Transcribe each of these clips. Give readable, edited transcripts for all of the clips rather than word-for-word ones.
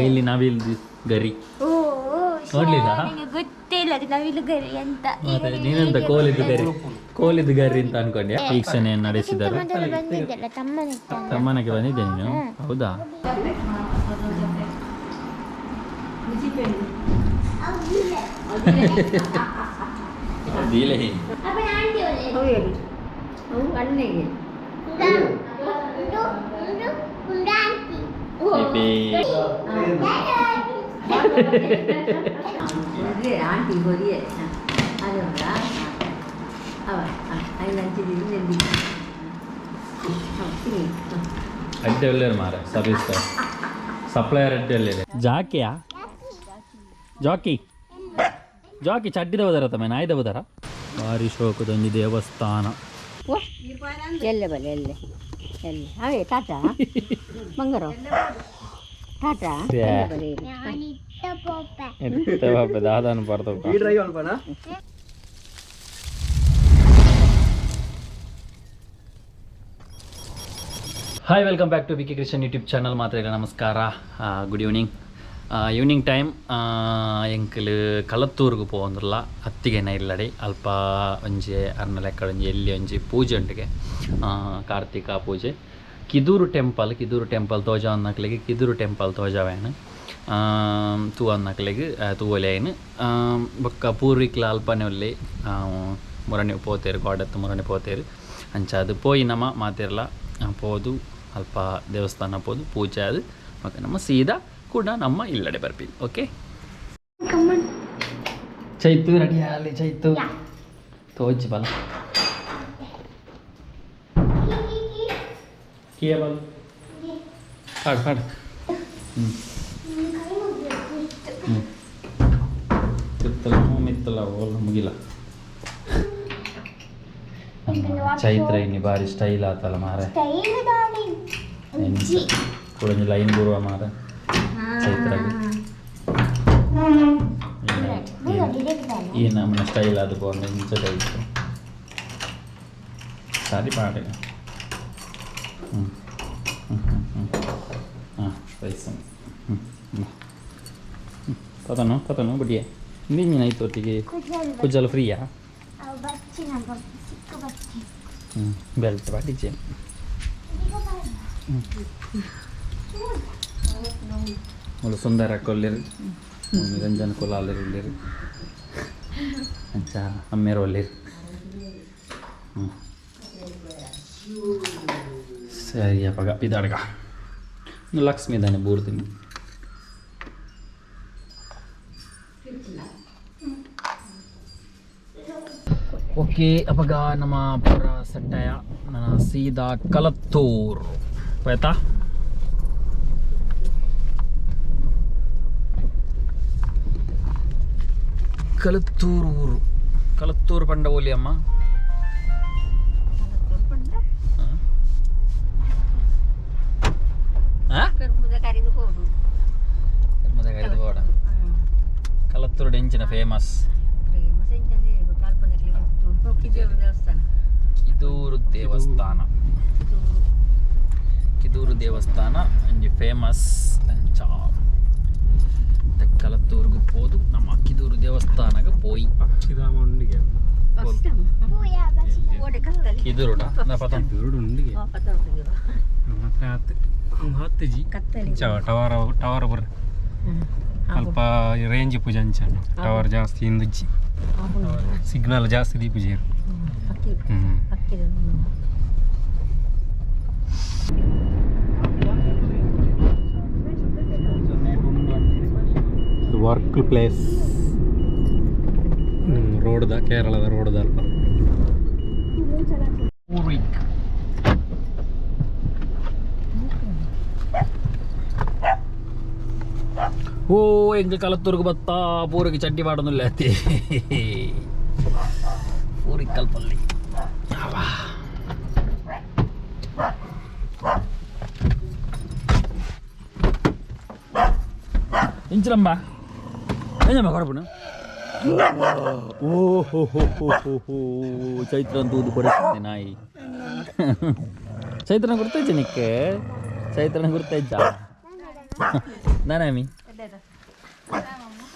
ಕೈಲಿ ನವಿಲ್ ಗರಿ. ಓ. ನೋಡ್ಲಿಲ್ಲ? ನನಗೆ ಗೊತ್ತೇ ಇಲ್ಲ ಅದು ನವಿಲು ಗರಿ ಅಂತ. ಮತ್ತೆ ನೀನೆಂತ ಕೋಲಿದ್ದು ಗರಿ, ಕೋಲಿದ್ದು ಗರಿ ಅಂತ ಅನ್ಕೊಂಡ್ಯಾ? ವೀಕ್ಷಣೆ ನಡೆಸಿದರು. ಮೊದಲು ಬಂದಿದ್ದಲ್ಲ ತಮ್ಮನ. ತಮ್ಮನಕ್ಕೆ ಬಂದಿದ್ದೆ ನೀನು? ಹೌದಾ? ದೀಲೆ. ಆಂಟಿ ಹೊರಿಯೆ ಅದೇ ಅವ ಐದು. ಅಡ್ಡೆ ಒಳ್ಳೆಯರು ಮಾರ, ಸರ್ವಿಸ್ ಸಪ್ಲೈಯರ್ ಅಡ್ಡೆ ಒಳ್ಳೆಯರು. ಜಾಕಿಯಾ? ಜಾಕಿ ಜಾಕಿ ಚಡ್ಡಿದ ಬದಾರ ತಮ್ಮ ನಾಯ್ದ ಬದಾರ. ಭಾರಿ ಶೋಕದೊಂದು ದೇವಸ್ಥಾನ. ಎಲ್ಲೆ ಬಲೆ, ಎಲ್ಲೆ ಎಲ್ಲೆ ಅವೇ. ಟಾಟಾ ಬಂಗಾರ, ಟಾಟಾ. ಯಾ. ಎತ್ತ ಬಾಪೆ ದಾದಾನು ಪಡ್ತಪ್ಪ. Hi, welcome back to B K Krishan YouTube channel. ಮಾತ್ರ ನಮಸ್ಕಾರ, ಗುಡ್ ಈವ್ನಿಂಗ್. ಈವ್ನಿಂಗ್ ಟೈಮ್ ಎಂಕಲ್ ಕಳತ್ತೂರ್ಗು ಪೋವೊಂದುಲ್ಲ ಅತ್ತಿಗೆನ ಇಲ್ಲಡೆ. ಅಲ್ಪ ಒಂಜಿ ಅರ್ನ ಲೆಕ್ಕ ಒಂಜಿ ಎಲ್ಲಿ ಒಂಜಿ ಪೂಜೆ ಉಂಟಿಗೆ, ಕಾರ್ತಿಕ ಪೂಜೆ. Kidooru temple, Kidooru temple ತೋಜಾವನ್ನಕ್ಲೆಗ್ Kidooru temple ತೋಜಾವೇನು, ತೂವನ್ನಕ್ಲೆಗ್ ತೂವೊಲಿ ಐನ್. ಬೊಕ್ಕ ಪೂರ್ವಿಕ್ಲ ಅಲ್ಪನೆ ಒಲ್ಲೆ ಮುರಣಿ ಪೋತೇರು, ಗೋಡತ್ತು ಮುರಣಿ ಪೋತೇರು. ಅಂಚಾದ್ ಪೋಯಿ ನಮ ಮಾತೆರ್ಲ ಪೋದು ಅಲ್ಪ ದೇವಸ್ಥಾನ ಪೋದು ಪೂಜೆ ಅದು ಓಕೆ ನಮ್ಮ ಸೀದಾ ಕೂಡ ನಮ್ಮ ಇಲ್ಲಡೆ ಬರ್ಪಿ. ಓಕೆ ಚೈತು, ರೆಡಿ ಅಲ್ಲಿ ಚೈತು ತೋಜಿ ಬಲ ಕೇಬಲ್ ಪಾಡು ಪಾಡು. ಹ್ಞೂ ಹ್ಞೂ ತಿತ್ತಲ ಮಿತ್ತಲ ಓಲ ಮುಗಿಲ. ನಮ್ಮ ಚೈತ್ರ ಇನ್ನಿ ಬಾರಿ ಸ್ಟೈಲ್ ಆತಲ್ಲ ಮಾರೆ. ಕೂಡ ಲೈನ್ ಬರುವ ಮಾರ ಚೈತ್ರಾಗ. ಈ ನಮ್ಮನೆ ಸ್ಟೈಲ್ ಅದು ಪೋಂಡ ಇಂಚ ಟೈಪ್ ಸರಿ ಪಾಡ. ಹ್ಞೂ ಹ್ಞೂ ಹ್ಞೂ ಹ್ಞೂ ಹಾಂ ರೈಸ್. ಹ್ಞೂ ಹ್ಞೂ ಪತನು ಪತನು ಬಡಿಯೆ ಇಂದಿನ ಆಯ್ತು ಒಟ್ಟಿಗೆ ಕುಜ್ಜಲು ಫ್ರೀಯಾ? ಹ್ಞೂ ಬೆಲ್ಟ್ ಬಾಟಿಜೆ. ಮುಲು ಸುಂದರ ಕೊಲ್ಲಿರು, ನಿರಂಜನ್ ಕುಲಾಲಿರು ಉಳ್ಳೇರು, ಅಂಚ ಅಮ್ಮೇರು ಒಲ್ಲೇರು. ಹ್ಞೂ ಸರಿ ಅಪ್ಪಗ ಪಿದಾಡ್ಗ. ಲಕ್ಷ್ಮೀ ದಾನೆ ಬೂರ್ತೀನಿ. ಓಕೆ ಅಪಗ ನಮ್ಮ ಪೂರ ಸೆಟ್ಟಾಯ. ನನ್ನ ಸೀದಾ ಕಲತ್ತೂರು ಆಯ್ತಾ? ಕಲತ್ತೂರು ಊರು, ಕಲತ್ತೂರು ಪಂಡ ಓಲಿ ಅಮ್ಮ. ಕಲತ್ತೂರು ಎಂಚಿನ ಫೇಮಸ್? ಕಿದೂರು ದೇವಸ್ಥಾನ. ಕಿದೂರು ದೇವಸ್ಥಾನ ಒಂಜಿ ಫೇಮಸ್. ಅಂಚ ಕಲತ್ತೂರ್ಗು ಪೋದು ನಮ್ಮ ಕಿದೂರು ದೇವಸ್ಥಾನಗ ಪೋಯಿ. ಪಕ್ಷಿಧಾಮ ಉಂಡಿಗೆ. ಕಿದೂರುಡ ಉಂಡಿಗೆ ಮಾತ್ರ ಆತ್ ಹತ್ತುಜಿ ಟವರ್, ಟವರ್ ಬರ್ ಅಲ್ಪ ರೇಂಜ್ ಪೂಜೆ ಅಂಚ ಟವರ್ ಜಾಸ್ತಿ ಇಂದುಜ್ಜಿ, ಸಿಗ್ನಲ್ ಜಾಸ್ತಿ ದೀಪುಜಿ. ಹ್ಞೂ. ವರ್ಕ್ ಪ್ಲೇಸ್ ರೋಡ್ದ, ಕೇರಳದ ರೋಡ್ದ ಅಲ್ಪ. ಪೂರ್ವಿಕ್. ಓ ಎಂಕ ಕಲತ್ತೂರ್ಗು ಬತ್ತಾ ಪೂರಿಗೆ ಚಡ್ಡಿ ಪಾಡೊಂದುಲ್ಲೆ ಅತ್ತಿ ಪೂರಿಗೆ ಕಲ್ಪಲ್ಲಿ. ಇಂಚಿಲಂಬ ಎಂಜಮ್ಮ ಕೊಡಪುಣ. ಓ ಹೋ ಹೋ ಹೋ ಹೋ ಹೋ, ಚೈತ್ರ ತೂದು ಕೊಡಿಸ್ತೇನೆ ನಾಯಿ. ಚೈತ್ರನ ಗುರ್ತೈತೆ ನಿಕ್ಕೆ? ಚೈತ್ರನ ಗುರ್ತೈಜ? ನಾನಾಮಿ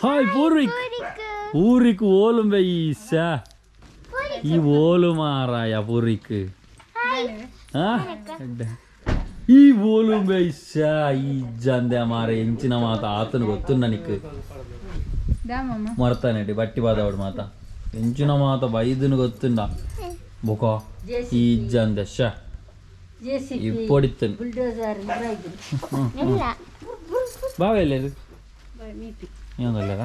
ಹಾಯ್ ಪೂರ್ವಿಕ್. ಪೂರ್ವಿಕ್ ಓಲುಂಬೆ ಈಶಾ ಈ ಓಲು ಮಾರಾಯ ಪೂರ್ವಿಕ್. ಆ? ಈ ಓಲುಂಬೆ ಇಶಾ ಈ ಜಂದೆ ಮಾರ ಎಂಚಿನ ಮಾತ ಆತನು ಗೊತ್ತುನ್ನ ನಿಕ್ ಮರ್ತಾನೆಡಿ ಬಟ್ಟಿ ಬಾದವಡು ಮಾತ ಎಂಚಿನ ಮಾತ ಬೈದನು ಗೊತ್ತುಂಡ ಬೊಕ ಈ ಜಂದೆ ಶ ಇಪ್ಪೊಡಿತ್ತನು ಬುಲ್ಡೋಸರ್ ಇಲ್ಲ. ಬಾವ ಎಲ್ಲೇರು ಏನಲ್ಲ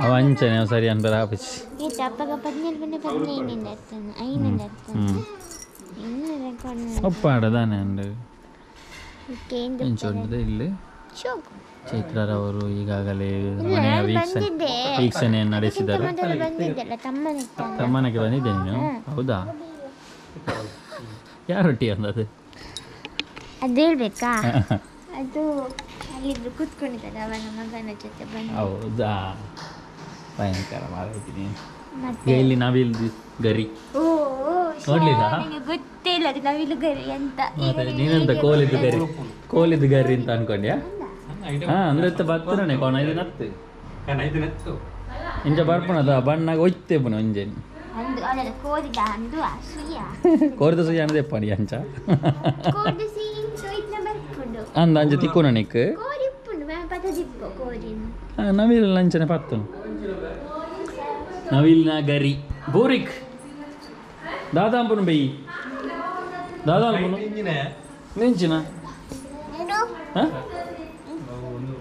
ಅವ ಅಂಚನೆ ಅವ ಸರಿ ಅನ್ಬರ ಆಪಚಿ. ಈತ ಅಪ್ಪಗ 17 ಬಂದೆ 15 ಅರ್ಥನ ಐನಿಂದ ಅರ್ಥನ ಇನ್ನು ರೆಕಾರ್ಡ್. ಒಪ್ಪಾಡ ದಾನೆ ಅಂಡ್ ಕೇಂದ್ರ ಇಂಚ ಉಂಟು ಇಲ್ಲಿ. ಶೋಕ್. ಚೈತ್ರರವರು ಈಗಾಗಲೇ ಇಲ್ಲ, ಮನೆಯ ನಾನು ವೀಕ್ಷಣೆ ಬಂದಿದ್ದೆ. ವೀಕ್ಷಣೆಯನ್ನು ನಡೆಸಿದರು. ಮೊದಲು ಬಂದಿದ್ದಲ್ಲ ತಮ್ಮನ. ತಮ್ಮನಕ್ಕೆ ಬಂದಿದ್ದೆ ನೀನು? ಹೌದಾ? ಯಾರೊಟ್ಟಿಗೆ ಅಂದದು? ಅದು ಹೇಳ್ಬೇಕಾ? ಅದು ಅಲ್ಲಿದ್ರು ಕೂತ್ಕೊಂಡಿದ್ದಾರೆ ಅವನ ಮಗನ ಜೊತೆ ಬಂದು. ಹೌದಾ? ಭಯಂಕರ ಮಾರಾಯ್ತಿ ನೀನು. ಈಗ ಮತ್ತೆ ಇಲ್ಲಿ ನಾವಿಲ್ಲಿ ಗರಿ ಓ ಓ, ಶ್ಯಾ, ನೋಡ್ಲಿಲ್ಲ? ನನಗೆ ಗೊತ್ತೇ ಇಲ್ಲ ಅದು ನವಿಲು ಗರಿ ಅಂತ. ಈಗ ಮತ್ತೆ ನನಗೆ ನೀನೆಂತ ಹೇಗೆ ಕೋಲಿದ್ದು ಗೊತ್ತಾಯ್ತು? ಗರಿ, ಕೋಲಿದ್ದು ಗರಿ ಅಂತ ಅನ್ಕೊಂಡ್ಯಾ? ಹಾ, ಅಂದ್ರೆ ಬತ್ತನೇ ಕೋಣ ಇದು ನತ್ತು ಇಂಚ ಬರ್ಪಣದ ಬಣ್ಣಾಗ ಒಯ್ತೆ ಪುನ ಒಂಜೆನ್. ಅಂದು ಅಲ್ಲ, ಕೋರಿದ ಅಂದು ಅಸೂಯ. ಕೋರಿದ ಸುಯ್ಯ ಅನ್ನದೇಪ್ಪ ಅಂಚ. ಕೋರ್ದು ಸೀನ್ ಸೋಯ್ತ್ನ ಬರ್ಪುಂಡು. ಅಂದ ಅಂಚ ತಿಕ್ಕುನ ನಿಕ್. ಕೋರಿ ಇಪ್ಪುಂಡು ಮ್ಯಾಮ್ ಪತದಿಪ್ಪು ಕೋರಿನ. ನವಿಲ್ ಅಂಚನೆ ಪತ್ತನು ನವಿಲ್ನ ಗರಿ. ಬೋರಿಕ್ ದಾದಾಂಪುನು ಬೈ ದಾದಾಂಪುನು ನೆಂಚಿನ ಹಾ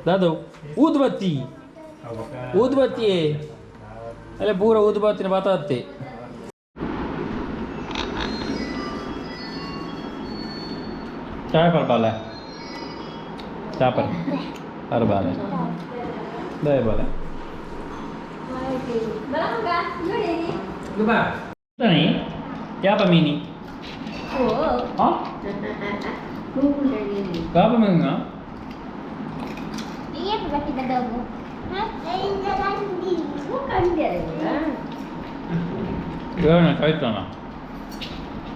ದಾದವ್ ಊದ್ಬತ್ತಿ ಊದ್ಬತ್ತಿಯೇ ಅಲ್ಲೇ ಪೂರ ಊದ್ಬತ್ತಿನ ಬಾತಾತ್ತೆ. ಚಾಯ್ ಪರ್ಬಾಲೆ ಚಾಪರ್ ಪರ್ಬಾಲೆ ದಯ ಬಾಲೆ ಕ್ಯಾಪ ಮೀನಿ. ಹಾ, ಕಾಪ ಮೀನ. ಏನ್ ಬಟ್ಟಿದ ಡಾಗು? ಏನು ಕಾಯ್ತಾನ?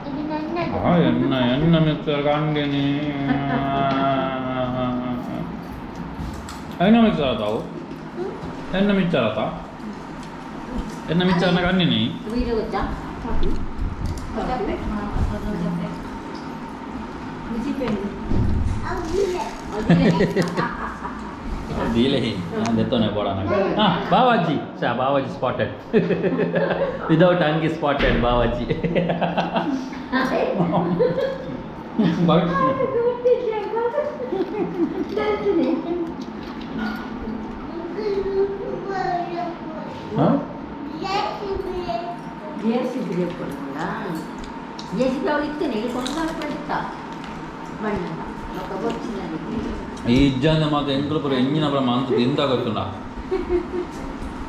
ಇದು ನನ್ನದು. ಎನ್ನ ಎನ್ನ ಮಿಕ್ಸರ್ ಕಾಣ್ಗೇನಿ ಎನ್ನ ಮಿಕ್ಸರ್ ಆತಾವು ಎನ್ನ ಮಿಕ್ಸರ್ ಆತ ಎನ್ನ ಮಿಕ್ಸರ್ನ ಕಣ್ಣಿನಿ. ಗೊತ್ತಾ? ದೀಲೆ ದೆತ್ತೋನೆ ಬೋಡ. ಹಾಂ, ಬಾವಾಜಿ ಶಾ ಬಾವಾಜಿ ಸ್ಪಾಟೆಡ್ ವಿದೌಟ್ ಅಂಗಿ ಸ್ಪಾಟೆಡ್ ಬಾವಾಜಿ. ಹಾಂ. ಜೆ ಸಿ ಬಿ ಕೊಡೋಣ. ಜೆ ಸಿ ಬಿ ಅವಳು ಇತ್ತು ಕೊಂಡ ಪಡ್ತಾ ಬಣ್ಣ ఒక వచ్చిందని. ಈ ಇಜ್ಜಂದೆ ಮಾತ್ರ ಎಂಕುಲು ಪೂರ ಎಂಜಿನ ಪೂರ ಮಂತ್ ತಿಂತ ಗೊತ್ತುಂಡ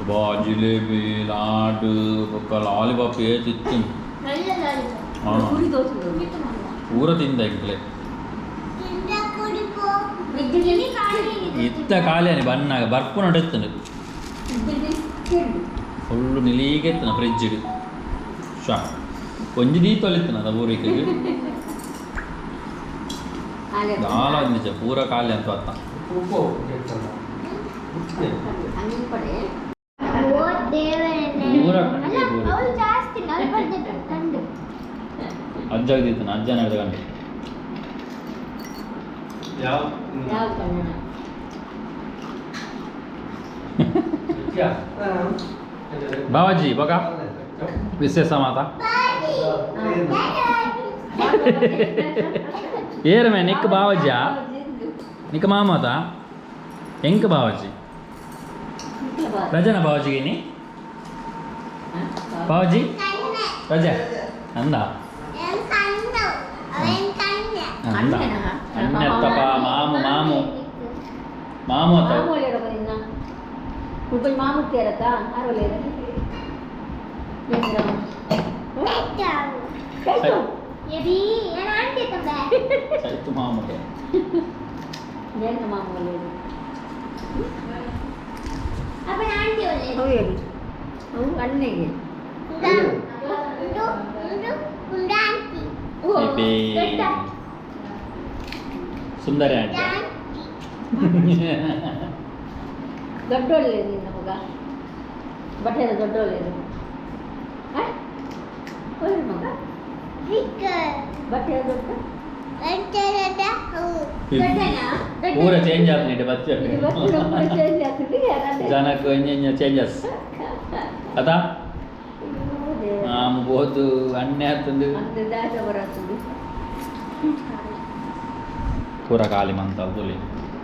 ಬಾ ಜಿಲೇಬಿ ಲಾಡು ಬೊಕ್ಕ ಲಾಲಿಪಾಪ್ ಏತ್ ಇತ್ತು. ಹಾ. ಪುರಿ ದೋಸೆ. ಪೂರ ತಿಂದ ಎಂಕ್ಲೆ. ಇತ್ತ ಖಾಲಿ ಬಣ್ಣಾಗ ಬರ್ಪು ನಡೆತ್ತುಂಡು. ಫುಲ್ಲು ನಿಲೀಗೆತ್ತನ ಫ್ರಿಜ್ಡ್ ಶಾ ಒಂಜಿ ದೀ ತೊಲಿತ್ತನ ಅದ ಊರಿಗೆ ದಾಲ ನಿಜ ಪೂರ ಖಾಲಿ ಅಂತ ಅತ್ತ. ಓ ದೇವರೇ. ಪೂರ. ಅಲ್ಲ, ಅವಳು ಜಾಸ್ತಿ ನಲ್ವತ್ತು ಕಂಡು. ಅಜ್ಜಾಗ ದೀತನ ಅಜ್ಜನ ಹಿಡಿದ ಗಂಟೆ. ಯಾವ? ಯಾವ ಕನ್ನಡ? ಬಾವಾಜಿ ಬಗ ವಿಶೇಷ ಮಾತಾ ಏರಮೆ ನಿಕ್ ಬಾವಾಜಿಯಾ ನಿಕ್ ಮಾಮತ ಎಂಕ್ ಬಾವಾಜಿ ರಜನ ಬಾವಾಜಿಗೆ ನೀ ಬಾವಾಜಿ ರಜೆ ಅಂದ ಅಂದ ಅಣ್ಣತ್ತಪ್ಪ ಮಾಮು ಮಾಮು ಮಾಮು ಅತ್ತ. ಮಾಮು ತೇರತ್ತಾ ಅರವಲೇರ. ಎಬಿ ನಾನು ಆಂಟಿ ತಂದೆ. ಸೈತು ಮಾಮುಗೆ. ಏನು ಮಾಮು ಒಳ್ಳೆಯದು? ಅಪ್ಪ ಆಂಟಿ ಒಳ್ಳೆ. ಹೌದು ಅವು ಅಣ್ಣಗೆ. ಇಬೇ. ಸುಂದರ ಆಂಟಿ ದೊಡ್ಡೋಳ್ಳೆ ನಿನ್ನ ಮಗ ಬಟ್ಟೆ ದೊಡ್ಡೋಳ್ಳೆ ಒಳ್ಳೆ ಮಗ ಬಟ್ಟೆ ದೊಡ್ಡ ಪೂರ ಚೇಂಜ್ ಆತ್ನಿಡೆ ಬಚ್ಚ ಇದು ಬಟ್ಟೆ ಪೂರ ಚೇಂಜ್ ಆಗ್ತದೆ ಯಾರಂದ್ರೆ ಜನಕ್ಕೆ ಇಂಜ ಚೇಂಜಸ್ ಅದ ಆಮ್ ಬೋದು ಅಣ್ಣೆ ಆತಂದು ಅಂದು ದಾಸ ಬರತ್ತದು ಪೂರ ಖಾಲಿ ಮಂತಾಲ್ ತುಲಿ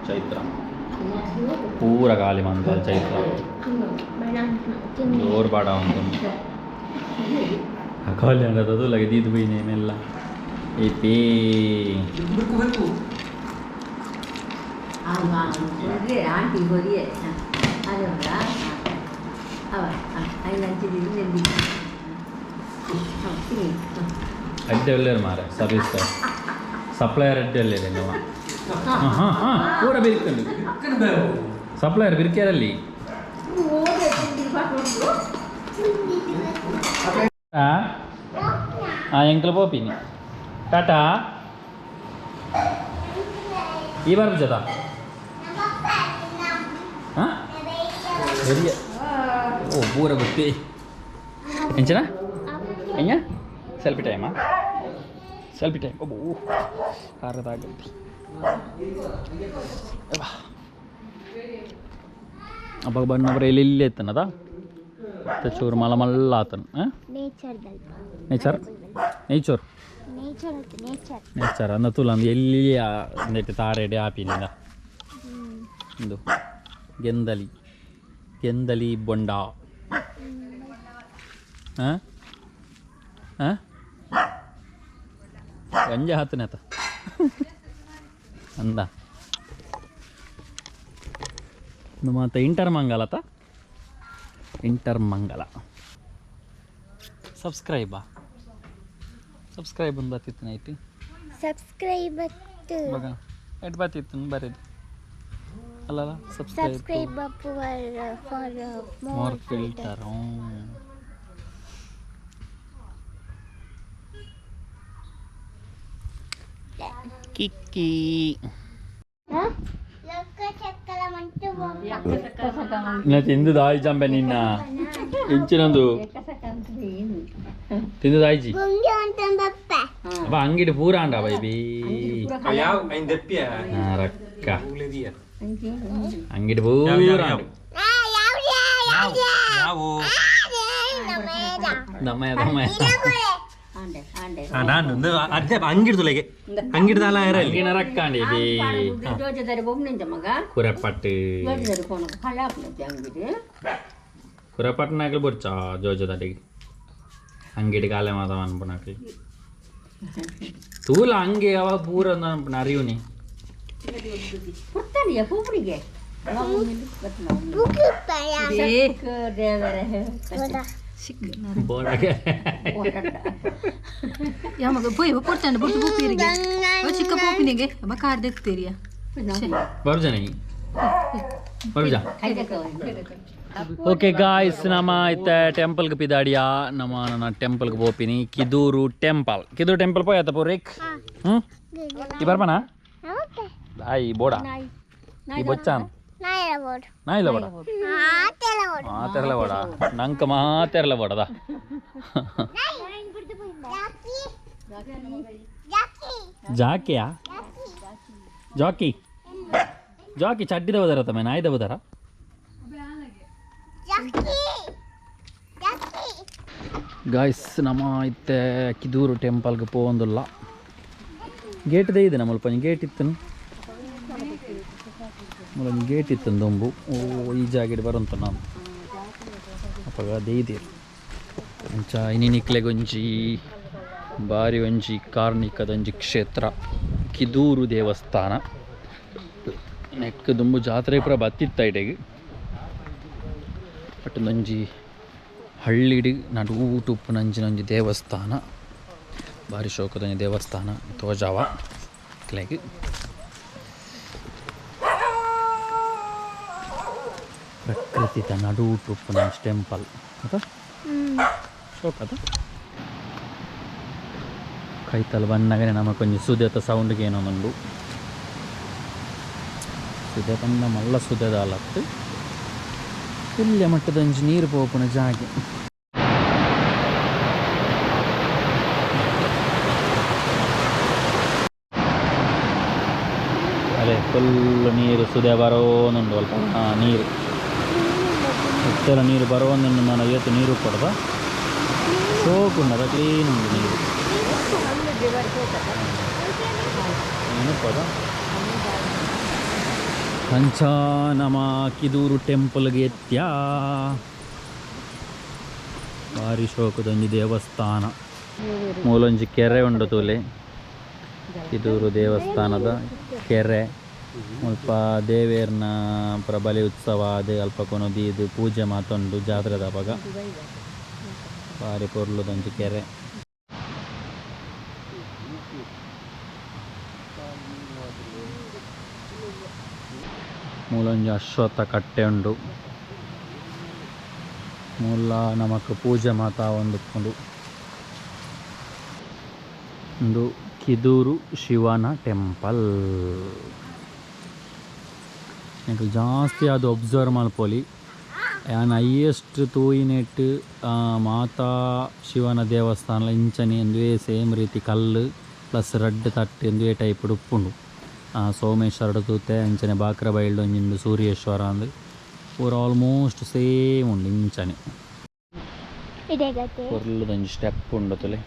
ಚೈತ್ರ ಪೂರ ಖಾಲಿ ಮಂತಾಲ್ ಚೈತ್ರ ಜೋರು ಬಾಡ ಉಂಟು ಖಾಲಿ ಅಂದದ್ದು ಲಗೆ ದೀದು ಬೈನೆ ಮೆಲ್ಲ ಇಪಿ ಆಂಟಿ ಹೊರಿಯೇ ಅದೇ ಅವ ಐದು ಅಂಚಿದ್ದು ಅಡ್ಡೆ ಒಳ್ಳೆಯರು ಮಾರೆ ಸರ್ವಿಸ್ ಸಪ್ಲೈಯರ್ ಅಡ್ಡೆ ಒಳ್ಳೆಯರು ನಮ್ಮ ಹಾಂ ಹಾಂ ಹಾಂ ಪೂರ ಬಿರ್ಕೊಂಡು ಸಪ್ಲೈಯರ್ ಬಿರ್ಕೇರಲ್ಲಿ ಹಾಂ ಹಾಂ ಎಂಕಲ್ ಪೋಪಿನಿ ಟಾಟಾ ಈ ಬಾರ್ ಜೊತ ಹಾಂ ಸರಿಯ ಓ ಪೂರ ಗೊತ್ತಿ ಎಂಚನ ಎಂಜ ಸೆಲ್ಫಿ ಟೈಮಾ ಸೆಲ್ಫಿ ಟೈಮ್ ಒಬ್ಬ ಕಾರದಾಗಲಿ ಅಪ್ಪ ಬಣ್ಣವರ ಎಲ್ಲಿ ಇಲ್ಲಿ ಎತ್ತನದ ಚೂರು ಮಲ ಮಲ್ಲ ಆತನ nature nature nature nature nature nature ಅಂದ ತುಲ ಅಂದ್ ಎಲ್ಲಿ ಅಂದೆಟ್ ತಾರೆಡೆ ಆಪಿನಿಂದ ಇಂದು ಗೆಂದಲಿ ಗೆಂದಲಿ ಬೊಂಡ ಹಾಂ ಹಾಂ ಗಂಜ ಹಾತನೇತ ಅಂದ ಮಾತ ಇಂಟರ್ ಮಂಗಲತ ಇಂಟರ್ ಮಂಗಲ ಸಬ್ಸ್ಕ್ರೈಬಾ ಸಬ್ಸ್ಕ್ರೈಬ್ ಒಂದು ಬತ್ತಿತ್ತು ನೈಟ್ ಸಬ್ಸ್ಕ್ರೈಬ್ ಮಗ ಎಟ್ ಬತ್ತಿತ್ತು ಬರೀದು ಅಲ್ಲಲ್ಲ subscribe subscribe for more more filter Kikki ತಿಂದು ದಾಯಿ ಜಂಬೆ ನಿನ್ನ ಇಂಚಿನೊಂದು ತಿಂದು ದಾಯಿಜಿ ಅಪ್ಪ ಅಂಗಿಡಿ ಪೂರ ಅಂಡ ಬೈಬಿ ಯಾವ ಐನ್ ದೆಪ್ಪಿಯ ರಕ್ಕ ಉಳಿದಿಯ ಅಂಗಿಡಿ ಪೂರ ಅಂಡು ಯಾವ ದಮ್ಮಯ್ಯ ದಮ್ಮಯ್ಯ ಆಂಡೆ ಆಂಡೆ ನಾನು ಒಂದು ಅರ್ಧ ಅಂಗಿಡ್ದುಲೆಗೆ ಅಂಗಿಡ್ದಲ್ಲ ಇರಲಿ ಅಂಗಿನ ರಕ್ಕಾಂಡಿ ಬಿ ಜೋಜದಾರಿ ಬೊಮ್ಮನಿಂದ ಮಗ ಕುರಪಟ್ಟು ಜೋಜದಾರಿ ಪೋಣ ಕಳಾಪ್ನತೆ ಅಂಗಿಡು ಕುರಪಟ್ಟನಾಗಲಿ ಬೊರ್ಚ ಜೋಜದಡಿಗೆ ಅಂಗಿಡಿ ಕಾಲೆ ಮಾತ ಅನ್ಪುನಾಕ್ಲಿ ತೂಲ ಅಂಗಿ ಅವ ಪೂರ ಅನ್ಪುನ ಅರಿಯುನಿ ಪುರ್ತನಿಯ ಪೂಪಣಿಗೆ ಬೋಡಗೆ ಯಾವಾಗ ಪೋಯ್ ಪೊರ್ತಾಂಡ ಬೊಟ್ಟು ಪೂಪಿರಿಗೆ ಚಿಕ್ಕ ಪೋಪಿನಿಗೆ ಅಬ್ಬ ಕಾರ್ ದೆಕ್ತೀರಿಯ ಬರ್ಜನ ಬರ್ಜ ಓಕೆ ಗಾಯ್ಸ್ ನಮ್ಮ ಇತ್ತ ಟೆಂಪಲ್ಗೆ ಪಿದಾಡಿಯಾ ನಮ್ಮ ನನ್ನ ಟೆಂಪಲ್ಗೆ ಪೋಪಿನಿ ಕಿದೂರು ಟೆಂಪಲ್ ಕಿದೂರು ಟೆಂಪಲ್ ಪೋಯತ್ತ ಪೂರೇಕ್ ಹ್ಞೂ ಈ ಬರ್ಬಣ ಆಯ್ ಬೋಡ ಈ ಬೊಚ್ಚಾನ್ ನಾಯಿಲ್ಲ ಬೋಡ ಮಾತೆರಲ ಬೋಡ ನಂಕ ಮಾತೆರಲ ಬೋಡದ ಜಾಕಿಯಾ ಜಾಕಿ ಜಾಕಿ ಚಡ್ಡಿದ ಹೋದಾರ ತಮ್ಮ ನಾಯಿದ ಹೋದಾರ ಗಾಯ್ಸ್ ನಮ್ಮ ಇತ್ತೆ ಕಿದೂರು ಟೆಂಪಲ್ಗೆ ಪೋವೊಂದುಲ್ಲ ಗೇಟ್ ಇದೆ ನಮ್ಮ ಮುಲ್ಪ ಗೇಟ್ ಇತ್ತು ಮೂಲೊಂಜಿ ಗೇಟ್ ಇತ್ತು ದೊಂಬು ಓ ಈ ಜಾಗೆಡ್ ಬರುಂತು ನಾವು ಅಪಗ ದೇಯ್ದೆರ್ ಅಂಚ ಇನಿ ನಿಕ್ಲೆಗೊಂಜಿ ಬಾರಿ ಒಂಜಿ ಕಾರ್ಣಿಕದೊಂಜಿ ಕ್ಷೇತ್ರ ಕಿದೂರು ದೇವಸ್ಥಾನ ನೆಕ್ ದುಂಬು ಜಾತ್ರೆ ಪೂರ ಬತ್ತಿತ್ತ ಇಡೆಗ್ ಬಟ್ ಒಂಜಿ ಹಳ್ಳಿಡ್ ನಡುಟು ಉಪ್ಪುನಂಚಿನ ಒಂಜಿ ದೇವಸ್ಥಾನ ಬಾರಿ ಶೋಕದೊಂಜಿ ದೇವಸ್ಥಾನ ತೋಜಾವ ನಿಕ್ಲೆಗ್ ಪ್ರಕೃತಿದ ನಡುಟು ಉಪ್ಪುನಂಚಿ ಟೆಂಪಲ್ ಅತ ಶೋಕದ ಕೈತಲ್ ಬನ್ನಗನೆ ನಮಕೊಂಜಿ ಸುದೆತ ಸೌಂಡ್ಗೆ ಏನೋ ಉಂಡು. ಸುದೆ ಪಂಡ ಮಲ್ಲ ಸುದೆದಾಲತ್ತು ಇಲ್ಲೇ ಮಟ್ಟದಂಜಿ ನೀರು ಪೋಪುನ ಜಾಗೆ. ಅದೇ ಫುಲ್ ನೀರು ಸುದೆ ಬರೋನುಂಡು ಅಲ್ಪ. ನೀರು ಇತ್ತೆಲ್ಲ ನೀರು ಬರೋನುಂಡು. ನಾನು ಏತು ನೀರು ಕೊಡ್ದ ಸೋಕುಂಡು ಕ್ಲೀನ್ ಉಂಡು ನೀರು. ಏನಪ್ಪದ ಅಂಚ ನಮ್ಮ ಕಿದೂರು ಟೆಂಪಲ್ಗೆ ಎತ್ಯ ಭಾರಿ ಶೋಕದೊಂಜಿ ದೇವಸ್ಥಾನ. ಮೂಲೊಂಜಿ ಕೆರೆ ಉಂಡು ತೂಲೆ, ಕಿದೂರು ದೇವಸ್ಥಾನದ ಕೆರೆ. ಮುಲ್ಪ ದೇವೇರ್ನ ಪ್ರಬಲಿ ಉತ್ಸವ ಅದು ಅಲ್ಪ ಕೊನೊದು ಪೂಜೆ ಮಾತೊಂಡು ಜಾತ್ರೆದ ಅಪಗ. ಭಾರಿ ಪೊರ್ಲುದೊಂಜಿ ಕೆರೆ. ಮೂಲೊಂಜಿ ಅಶ್ವತ್ಥ ಕಟ್ಟೆ ಉಂಡು. ಮೂಲ ನಮಕ್ ಪೂಜೆ ಮಾತಾ ಒಂದುಪ್ಪುಂಡು. ಉಂದು ಕಿದೂರು ಶಿವನ ಟೆಂಪಲ್. ಎಂಕುಲು ಜಾಸ್ತಿ ಅದು ಒಬ್ಸರ್ವ್ ಮಲ್ಪೊಲಿ. ಯಾನ್ ಹೈಯೆಸ್ಟ್ ತೂಯಿನೆಟ್ ಮಾತಾ ಶಿವನ ದೇವಸ್ಥಾನ ಇಂಚನೆ ಒಂದುವೇ ಸೇಮ್ ರೀತಿ ಕಲ್ಲು ಪ್ಲಸ್ ರಡ್ಡ್ ತಟ್ಟಿ ಒಂದುವೇ ಟೈಪ್ ಉಪ್ಪುಂಡು. ಸೋಮೇಶ್ವರಡ್ ತೂತೆ ಅಂಚನೆ ಬಾಕ್ರ ಬೈಲ್ಡ್ ಒಂಜಿಂದು ಸೂರ್ಯೇಶ್ವರ ಅಂದ್ ಪೂರ ಆಲ್ಮೋಸ್ಟ್ ಸೇಮ್ ಉಂಡು ಇಂಚನೆ. ಇದೇ ಗತೆ. ಪೊರ್ಲುದೊಂಜಿ ಸ್ಟೆಪ್ ಉಂಡು ತುಲೆ.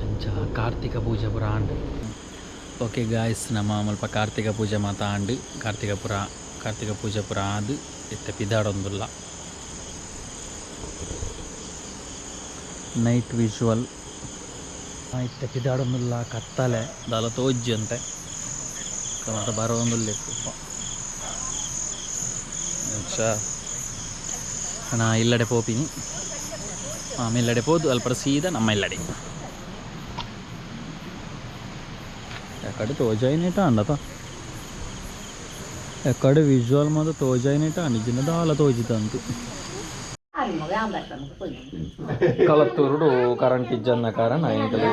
ಅಂಚ ಕಾರ್ತಿಕ ಪೂಜೆ ಪುರ ಆಂಡ್. ಓಕೆ ಗಾಯ್ಸ್, ನಮ್ಮ ಮುಲ್ಪ ಕಾರ್ತಿಕ ಪೂಜೆ ಮಾತ ಆಂಡ್. ಕಾರ್ತಿಕ ಪುರ ಕಾರ್ತಿಕ ಪೂಜೆ ಪುರ ಆದ್ ಇತ್ತೆ ಪಿದಾಡೊಂದುಲ್ಲ. ನೈಟ್ ವಿಜುವಲ್ ಇತ್ತೆ ಪಿದಾಡೊಂದುಲ್ಲ. ಕತ್ತಲೆ ದಾಲ ತೋಜ್ಜಿ ಅಂತೆ ಮಾತ ಬರೋಂದುಲ್ಲ. ಅಚ್ಚ ಅಣ್ಣ ಇಲ್ಲಡೆ ಪೋಪಿನಿ, ಆಮೇಲೆ ಪೋದು ಅಲ್ಪ ಸೀದಾ ನಮ್ಮ ಇಲ್ಲಡೆ. ಎಕಡೆ ತೋಜಾಯಿನೇಟ ಅಂಡತ ಎಕಡೆ ವಿಜುವಲ್ ಮಾತ್ರ ತೋಜಾಯಿನೇಟ ನಿಜನ ದಾಲ ತೋಜಿದಂತು. ಕಲತ್ತೂರುಡು ಕರೆಂಟ್ ಇಜ್ಜನ್ನ ಕಾರಣ ಎಂಕಲು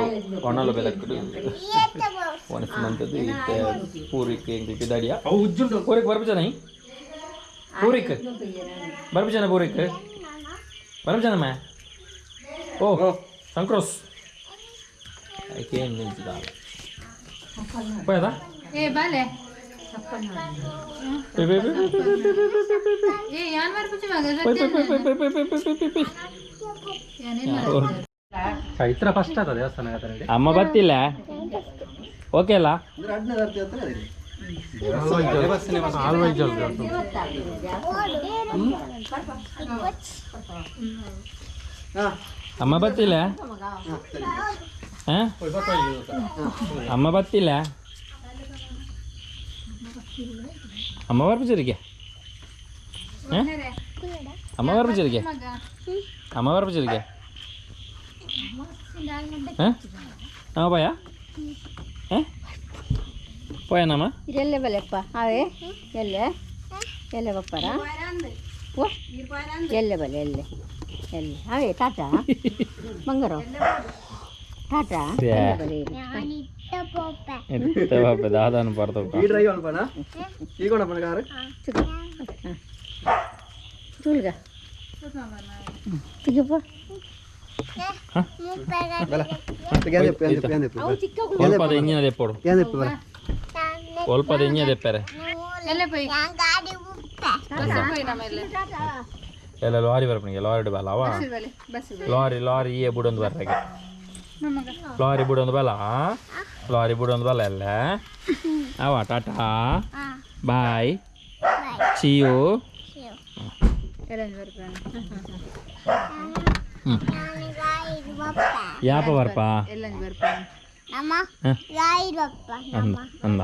ಒಣಲು ಬೆಲಕ್ಕಡು ಒಣಸಿನಂಥದ್ದು ಇತ್ತೆ ಪೂರಿಕ್ ಎಂಕಲ್ ಪಿದಾಡಿಯ. ಪೂರಿಕ್ ಬರ್ಪುಜನ? ಪೂರಿಕ್ ಬರ್ಪುಜನ? ಪೂರಿಕ್ ಬರ್ಪುಜನಮ್ಮ? ಓ ಸಂಕ್ರೋಸ್ ಐಕೆ ನಿಲ್ಸಿದ ಪೋಯದ. ಏ ಬಾಲೆ. Pay pay pay pay pay pay pay pay pay. ಏ ಯಾನ್ ಬರ್ಪುಜಿ ಮಗ. Pay pay pay pay pay pay pay pay pay pay. ಯಾನೇನ್ ಚೈತ್ರ ಫಸ್ಟ್ ಆತ ದೇವಸ್ಥಾನ. ಅಮ್ಮ ಬತ್ತಿಲ್ಲ. ಓಕೆ ಅಲ್ಲ? ಅಮ್ಮ ಬತ್ತಿಲ್ಲ. ಹಾಂ ಅಮ್ಮ ಬತ್ತಿಲ್ಲ. ಅಮ್ಮ ಬರ್ಪುಜರಿಗೆ? ಅಮ್ಮ ಬರ್ಪುಜರಿಗೆ? ಅಮ್ಮ ಬರ್ಪುಜರಿಗೆ? ಹಾಂ ನಮ್ಮ ಬಾಯ ಪೋಯನಮ್ಮ ಎಲ್ಲೆ ಬಲೆಪ್ಪ ಅವೇ ಎಲ್ಲೆ ಎಲ್ಲೆ ಬಪ್ಪಾರ ಓ ಎಲ್ಲೆ ಬಲೆ ಎಲ್ಲೆ ಎಲ್ಲೆ ಅವೇ ಟಾಟಾ ಬಂಗಾರ ಟಾಟಾ ಎಲ್ಲೆ ಬಲೆ ಇತ್ತೆ ಬಾಪೆ ದಾದಾನು ಪಡ್ತಪ್ಪ ಈ ಡ್ರೈವ್ ಅನ್ಪಣ ಈ ಕೊಡಪ್ಪನ ಕಾರು ಚೂಲ್ಗ ತಿಗಪ್ಪ ಒಲ್ಪದ ಇಂಜಿನ ದೆಪ್ಪೋಡು ಒಲ್ಪದ ಇಂಜಿನ ದೆಪ್ಪರೆ ಎಲ್ಲ ಲಾರಿ ಬರ್ಪನಿಗೆ ಲಾರಿ ಬಲ್ಲ ಅವ ಲಾರಿ ಲಾರಿ ಏ ಬುಡೊಂದು ಬರ್ರಗೆ ಲಾರಿ ಬುಡೊಂದು ಬಲ್ಲ ಲಾರಿ ಬುಡೊಂದು ಬಲ್ಲ ಎಲ್ಲ ಅವ ಟಾಟಾ ಬಾಯ್ ಚಿಯು. ಯಾಪ ಬರ್ಪ ಅಂದ ಅಂದ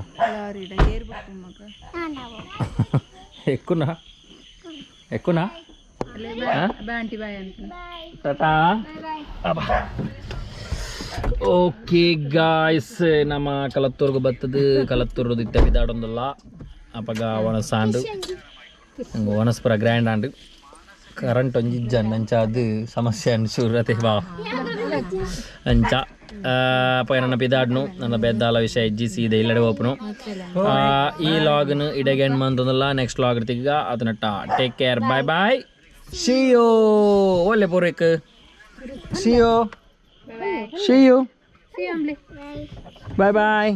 ఎక్కునా ఎక్కునా ಟಾಟಾ. ಓಕೆ ಗಾಯ್ಸ್, ನಮ್ಮ ಕಲತ್ತೂರ್ಗು ಬತ್ತದು ಕಲತ್ತೂರು ಇತ್ತೆ ಬಿದಾಡೊಂದುಲ್ಲ ಅಪಗ ಒಣಸಾಂಡು ಒಣಸ್ಪುರ ಗ್ರ್ಯಾಂಡ್ ಆಂಡ್ ಕರೆಂಟ್ ಒಂಜಿ ಇಜ್ಜಂಡ್ ಅಂಚ ಅದು ಸಮಸ್ಯೆ ಅನ್ಸೂರು ಅತೆ ಬಾ ಅಂಚ ಅಪ್ಪ ನನ್ನ ಪಿದಾಡ್ನು ನನ್ನ ಬೆದ್ದಾಲ ವಿಷಯ ಇಜ್ಜಿ ಸೀದೆ ಇಲ್ಲಡೆ ಓಪನು. ಈ ಲಾಗ್ನು ಇಡೆಗೆ ಎಂಡ್ ಮಂತಂದಲ್ಲ ನೆಕ್ಸ್ಟ್ ಲಾಗ್ ತಿಗ್ಗ ಅದನ್ನ take care bye bye see you. ಒಳ್ಳೆ ಪೂರೈಕ್ see you see you bye bye.